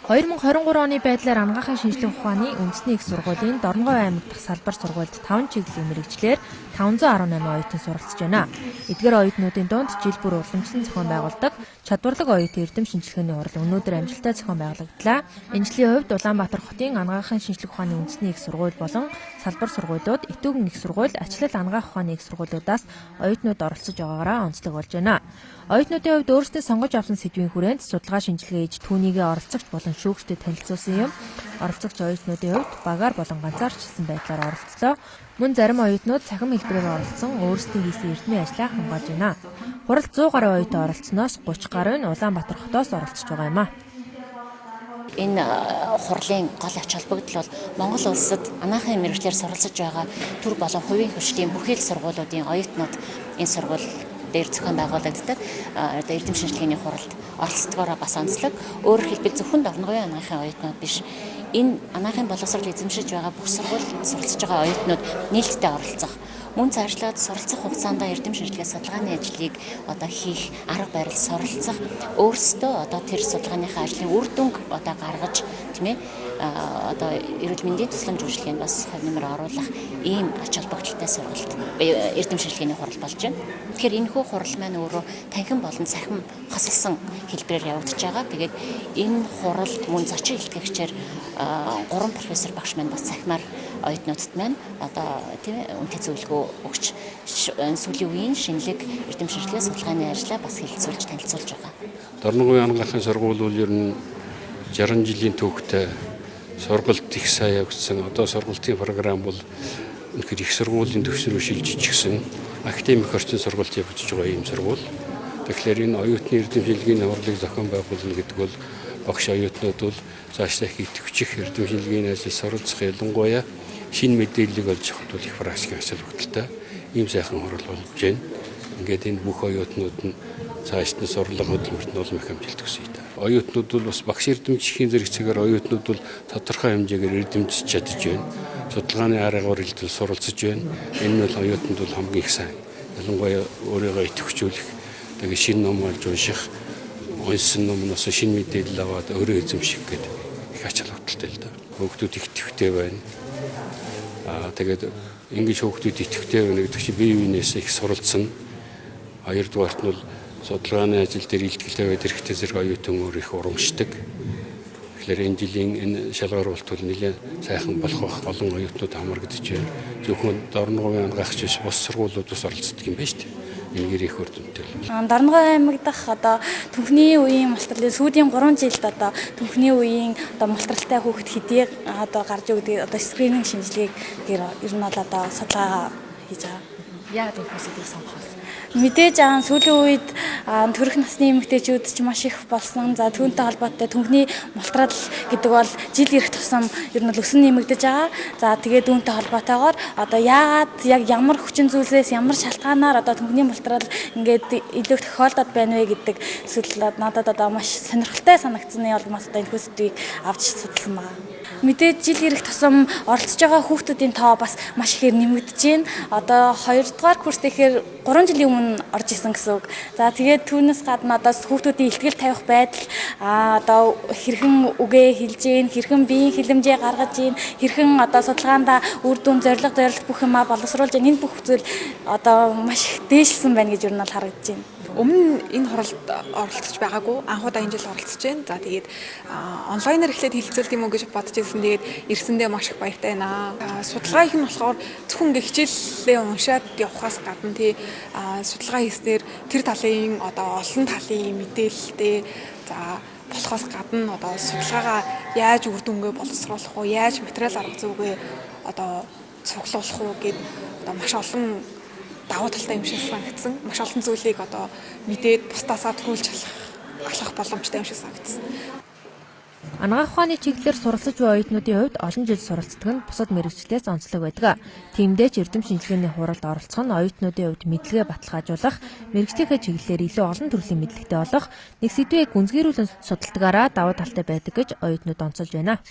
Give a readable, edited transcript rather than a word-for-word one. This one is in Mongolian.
2023 оны байдлаар Анагаахын шинжлэх ухааны үндэсний их сургуулийн Дорноговь аймаг дахь салбар сургуульд 5 чиглэлийн мэргэжлээр 518 оюутан суралцж байна. Эдгээр оюутнуудын дунд жил бүр уламжлан зохион байгуулдаг чадварлаг оюутан эрдэм шинжилгээний хурал өнөөдөр амжилттай зохион байгуулагдлаа. Энэ жилийн хувьд Улаанбаатар хотын Анагаахын шинжлэх ухааны үндэсний их сургууль болон салбар сургуулиуд, Итүүгэн их сургууль, Ачлал Анагаах ухааны их сургуулиудаас оюутнууд оролцож байгаагаараа онцлог болж байна. Оюутнуудын хувьд өөрсдөө сонгож авсан сэдвийн хүрээнд судалгаа шинжилгээ хийж түүнийгээ оролцогч болон шүүгчдэд танилцуулсан юм. Оролцогч оюутнуудын хувьд багаар болон ганцаарчилсан байдлаар оролцлоо. Мөн зарим оюутнууд цахим хэлбэрээр оролцсон өөрсдийн хийсэн эрдмийн ажлаа хамгаалж байна. Хуралд 100 гаруй оюутан оролцсоноос 30 гаруй нь Улаанбаатар хотоос оролцож байгаа юм а. Энэ хурлын гол ач холбогдол бол Монгол улсад анагаахын мэргэжлээр суралцж байгаа төр болон хувийн хөгжлийн бүхий л сургуулиудын оюутнууд энэ сургууль дээр зохион байгуулагддаг одоо эрдэм шинжилгээний хуралд оролцдогоороо бас онцлог. Өөрөөр хэлбэл, зөвхөн Дорноговын анагаахын оюутнууд биш, энэ анагаахын боловсрол эзэмшиж байгаа бүх сургуульд суралцж байгаа оюутнууд нээлттэй оролцох, мөн цаашлаад суралцах хугацаанд эрдэм шинжилгээ судалгааны ажлыг одоо хийх арга барил суралцах, өөрсдөө одоо тэр судалгааныхаа ажлын үр дүнг одоо гаргаж, тийм ээ, одоо эрүүл мэндийн тусламж үйлчилгээнд бас хувь нэмэр оруулах ийм ач холбогдолтой сургалт, эрдэм шинжилгээний хурал болж байна. Тэгэхээр энэхүү хурал маань өөрөө танхим болон цахим хосолсон хэлбэрээр явагдаж байгаа. Тэгээд энэ хурал мөн зочин илтгэгчээр гурван профессор багш маань бас цахимаар оюутнуудад маань одоо, тийм ээ, үнэтэй зөвлөгөө өгч, сүүлийн үеийн шинэлэг эрдэм шинжилгээ судалгааны ажлаа бас хэлэлцүүлж, танилцуулж байгаа. Дорноговын анагаахын сургууль бол ер нь 60 жилийн түүхтэй, сургалт их сайн явагдсан. Одоо сургалтын програм бол үнэхээр их сургуулийн түвшин рүү шилжиж гисэн академик орчин сургалт явагдаж байгаа ийм сургууль. Тэгэхээр энэ оюутны эрдэм шинжилгээний хурлыг зохион байгуулна гэдэг бол багш оюутнууд бол цаашдаа их идэвхжих, эрдэм шинжилгээний ажил суралцах, ялангуяа шинэ мэдээллийг олж авахд бол их практикийн ач холбогдолтой ийм сайхан хурал болж байна. Ингээд энэ бүх оюутнууд нь цаашд нь сурлага хөдөлмөрт нь улам их амжилт хүсье та. Оюутнууд бол бас багш эрдэмтдийн зэрэгцээгээр оюутнууд бол тодорхой хэмжээгээр эрдэмтдэж чадж байна. Судалгааны аргаар илтгэл суралцж байна. Энэ нь бол оюутанд бол хамгийн их сайн. Ялангуяа өөрийгөө идэвхжүүлэх, тэгээ шинэ ном олж унших, уншсан номноос шинэ мэдээлэл аваад өөрөө эзэмших гэдэг их ач холбогдолтой л да. Хүүхдүүд их идэвхтэй байна. Тэгээд ингэж хүүхдүүд идэвхтэй байна гэдэг чинь бие биенээс их суралцсан. Хоёрдугаарт нь бол судалгааны ажил дээр илтгэлтэй байд хэрэгтэй зэрэг оюутан өөр их урамшдаг. Тэгэхээр энэ жилийн энэ шалгаруулалт бол нэлээд сайхан болох бах, олон оюутнууд хамрагдаж байна. Зөвхөн Дорноговын анагаахч биш, бус сургуулиуд бас оролцдог юм байна шүү дээ. Энэгээр их үр дүнтэй. Дорногов аймаг дахь одоо түнхний үеийн мултралын сүүлийн 3 жилд одоо түнхний үеийн одоо мултралтай хүүхэд хэдий одоо гарч өгдөг одоо screening шинжилгээг ер нь бол одоо судалгаа хийж байгаа. Яагаад энэ сэдвийг сонгох вэ? Мэдээж сүүлийн үед төрөх насны эмэгтэйчүүд ч маш их болсон. За, түүнтэй холбоотой түнхний мултрал гэдэг бол жил ирэх тусам ер нь бол өсөн нэмэгдэж байгаа. За, тэгээд үүнтэй холбоотойгоор одоо яагаад, яг ямар хүчин зүйлсээс, ямар шалтгаанаар одоо түнхний мултрал ингээд илүү тохиолдоод байна вэ гэдэг зүйл надад одоо маш сонирхолтой санагдсаны улмаас одоо энэ сэдвийг авч судалсан байна. Мэдээж жил ирэх тусам оролцож байгаа хүүхдүүдийн тоо бас маш ихээр нэмэгдэж байна. Одоо 2 дугаар курс гэхээр 3 жилийн өмнө орж исэн гэсэн үг. За, тэгээд түүнээс гадна одоо хүүхдүүдийн илтгэл тавих байдал, одоо хэрхэн үгээ хэлж гин, хэрхэн биеийн хэлэмжээ гаргаж гин, хэрхэн одоо судалгаандаа үр дүн, зорилго, зорилт бүх юмаа боловсруулж гин, энэ бүх зүйл одоо маш их дээшилсэн байна гэж ер нь бол харагдаж байна. Өмнө энэ хуралд оролцож байгаагүй. Анх удаа энэ жил оролцож байна. За, тэгээд онлайнаар эхлээд хэлэлцүүлдэг юм уу гэж бодож ирсэн. Тэгээд ирсэндээ маш их баяртай байна. Судалгаа хийх нь болохоор зөвхөн ингээ хичээлээ уншаад явхаас гадна тий судалгаа хийснээр тэр талын одоо олон талын мэдээлэлтэй, за, болохоос гадна одоо судалгаагаа яаж үр дүнгээ боловсруулах уу, яаж материал арга зүйгээ одоо цуглуулах уу гээд одоо маш олон давуу талтай юм шиг санагдсан. Маш олон зүйлийг одоо мэдээд бусдаасаа төрүүлж алхах боломжтой юм шиг санагдсан. Анагаах ухааны чиглэлээр суралцаж буй оюутнуудын хувьд олон жил суралцдаг нь бусад мэргэжлээс онцлог байдаг. Тиймдээ ч эрдэм шинжилгээний хуралд оролцох нь оюутнуудын хувьд мэдлэгээ баталгаажуулах, мэргэжлийнхээ чиглэлээр илүү олон төрлийн мэдлэгтэй болох, нэг сэдвийг гүнзгийрүүлэн судалдгаараа давуу талтай байдаг гэж оюутнууд онцолж байна.